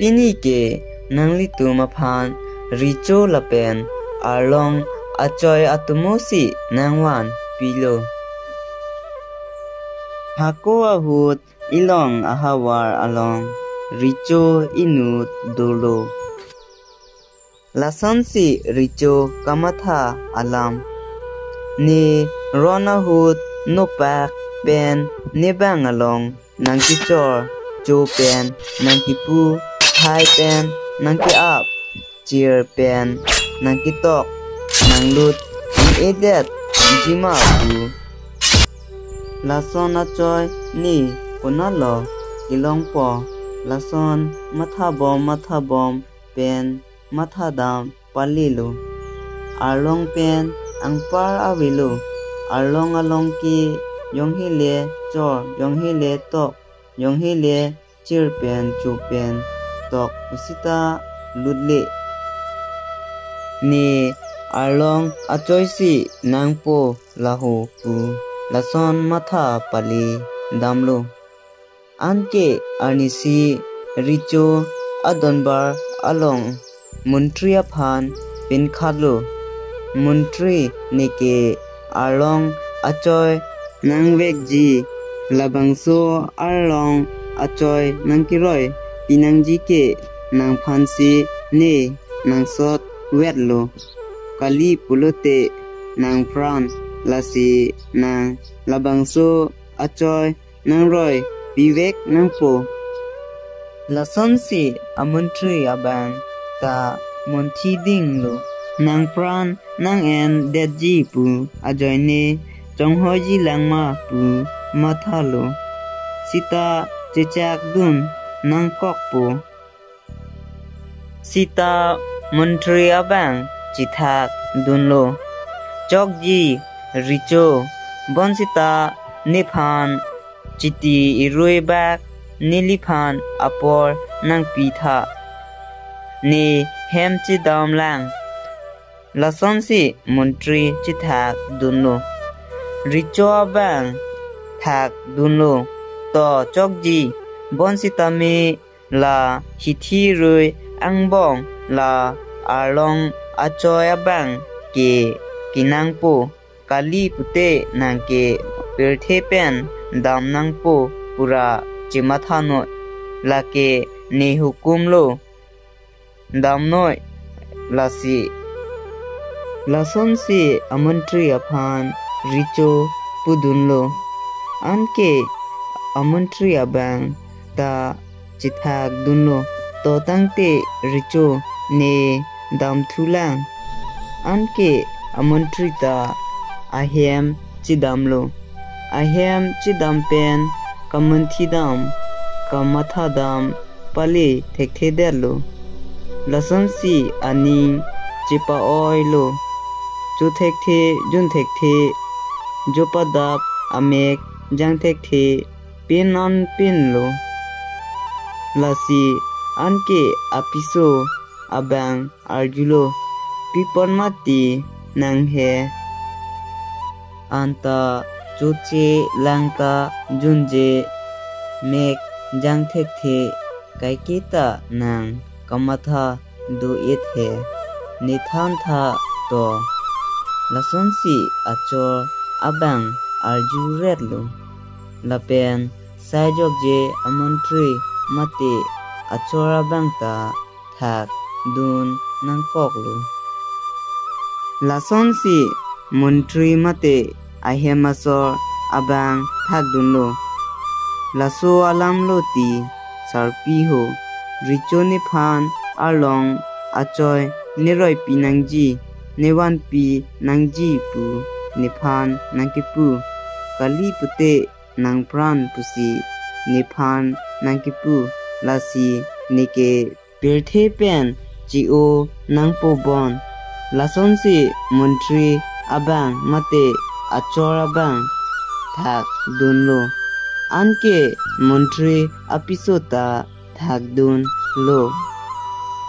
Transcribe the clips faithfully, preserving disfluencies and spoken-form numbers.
Pini ke nanglitum aphan recho lapen arlong achoi atomo si nangvanpilo. Hako ahut ilong ahavar along recho inut dolo. Lasonsi recho kamatha alam. Ne ron ahut nopak pen nebang along nangkechor cho pen nangkepu, thai pen nangke-ap, chir pen nangketok, nanglut, ne-edet jima pu. Lason achoi ne konatlo kelongpo, lason mathabom mathabom pen mathadam palelo. Arlong pen anpar avelo. Arlong along ke jonghile chor, jonghile tok, jonghile chir pen cho pen tok pusita lutle. Ne arlong achoisi nangpo laho pu lason matha pali damlo. Anke arnisi recho adonbar along montri aphan pinkhatlo. Montri, neke arlong achoi nangvekji, labangso arlong achoi nangkeroi pinangji ke nangphansi ne nangsot vetlo. Kali pulote nangpran, lasi nang labangso achoi nangroi pivek nangpo. Lasonsi amontri abang ta munthi dinglo. Nangpran nang-endetji pu ajoine chonghoiji langma pu mathalo. Sita chechakdun nangkokpo. Sita montri abang chethak dunlo. Chokji recho, bonsita nephan chiti irui bak neliphan apor nangpitha. Ne hem chedamlang. Lasonsi montri chethak dunlo. Recho abang thak dunlo. To chokji, bonsitame la hithi rui angbong la arlong achoi abang ke kenangpo. Kali pute nangke pirthe pen damnangpo pura chemathanoi. Lake ne hukumlo. Damnoi lasi. Lasonsi amontri aphan recho pudunlo. Anke amontri abang ta chethak dunlo. To tangte recho ne damthulang. Anke amontri ta ahem chedamlo. Ahem chedam pen kamunthidam, kamathadam pale thekthedetlo. Lasonsi aning chepa-oilo. Cho thekthe, jun thekthe, jo padap amek jang thekthe, pin an pinlo. Lasi anke apiso abang arjulo, pipon mati nang he. Anta choche langta junje mek jang thekthe kaiketa nang kamatha do-et he. Ne thantha to. Lasonsi achor abang arjuretlo. Lapen sai jokje amontri mate achor abang ta thak dun nangkoklo. Lasonsi montri mate ahem asor abang thak dunlo. Laso alamlo ti sarpi ho, recho nephan arlong achoi neroipi nangji, nevanpi nangji pu nephan nangkepu. Kali pute nangpran pusi nephan nangkepu, lasi neke pirthe pen che-o nangpo bon. Lasonsi montri abang mate achor abang thak dunlo. Anke montri apiso ta thak dunlo.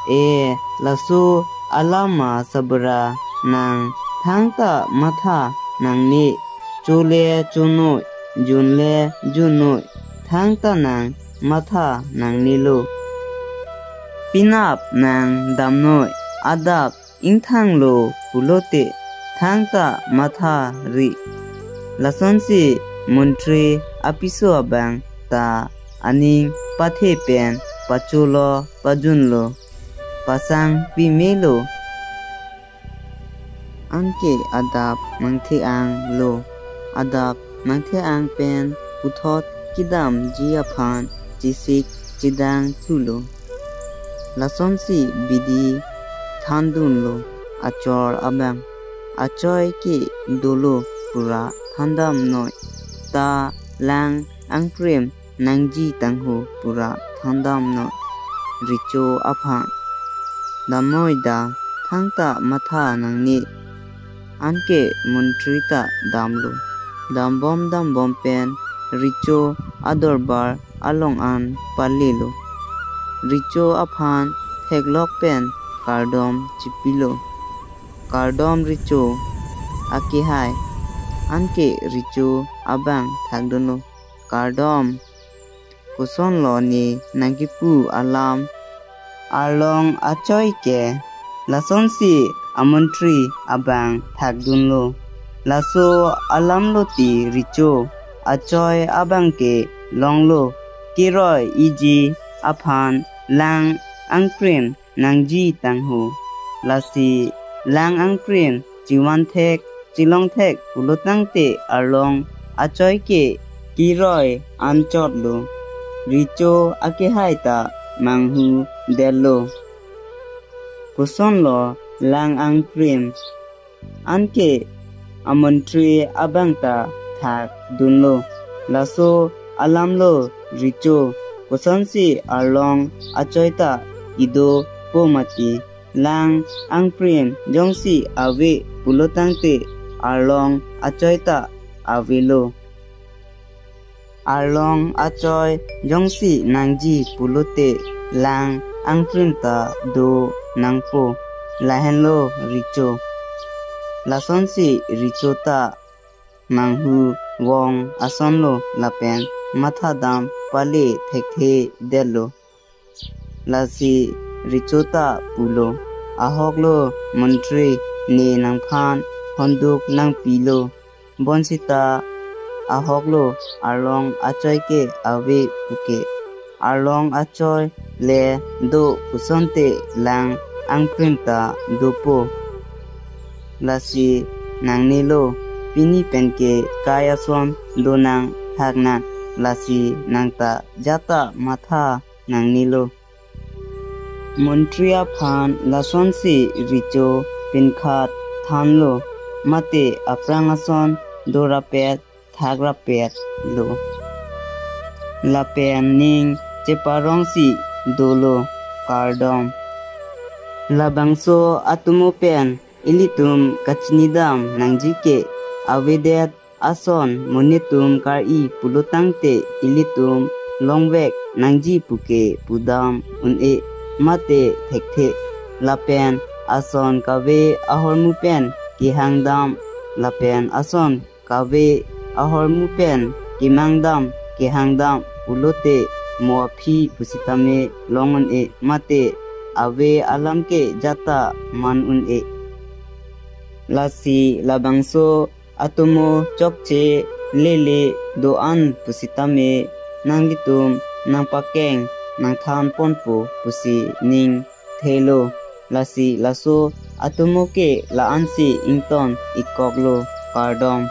E, laso alam asabra nang thangta matha nangne, chole chonoi, junle junnoi, thangta nang matha nangnelo. Penap nang damnoi, adap ingthanglo pulote thangta matha ri. Lasonsi montri apiso abang ta aning pathe pen pacholo pajunlo, pasang pimelo. Anke adap nangthe-ang lo. Adap nangthe-ang pen puthot kedamji aphan chesik chedang thulo. Lasonsi bidi thandunlo achor abang. Achoi ke dolo pura thandamnoi. Ta lang angprim nangji tangho pura thandamnoi Recho aphan. Damnoi da, thangta matha nangne. Anke montri ta damlo. Dambom dambom pen Recho adorbar along an palelo. Recho aphan theklok pen kardom chipilo. Kardom Recho akehai. Anke Recho abang thakdunlo. Kardom. Kosonlo ne nangkipu alam? Arlong achoi ke. Lasonsi amontri abang thakdunlo. Laso alamlo ti Recho, achoi abang ke longlo. Keroi iji aphan lang angprim nangji tangho. Lasi lang angprim chevan thek chelong thek pulo tangte arlong achoi ke keroi anchotlo. Recho akehai ta manghudetlo. Kosonlo lang angprim? Anke amontri abang ta thakdunlo. Laso alamlo Recho, kosonsi arlong achoi ta kedopo mati. Lang angprim jongsi ave pulo tangte arlong achoi ta avelo. Arlong achoi jongsi nangji pulote lang angprim ta do nangpo. Lahenlo Recho. Lasonsi Recho ta manghuvong asonlo lapen mathadam pale thekthedetlo. Lasi Recho ta pulo, ahoklo montri, ne nangphan honduk nangpilo. Bonsita ahoklo arlong achoi ke ave puke. Arlong achoi le do pusonte lang angprim ta dopo. Lasi nangnelo, pini penke kai ason do nang thak nang, lasi nangta jata matha nangnelo. Montri aphan lasonsi Recho pinkhat thanlo, mate aphrang ason dorapet thakrapetlo. Lapen ning cheparongsi dolo, kardom. Labangso atomo pen ilitum kachinidam nangji ke, avedet ason monit atum kar-i pulo tangte ilitum longvek nangji puke pudam un-e, mate thekthe. Lapen ason kave ahormu pen kehangdam, lapen ason kave ahormu pen kemangdam, kehangdam pulote mo aphi pusitame long un-e, mate ave alam ke jata man un-e. Lasi labangso atomo chokche lele do-an pusitame nanglitum nangpakeng nangthanponpo pusi ning thelo. Lasi laso atomo ke la-ansi ington ikkoklo, kardom.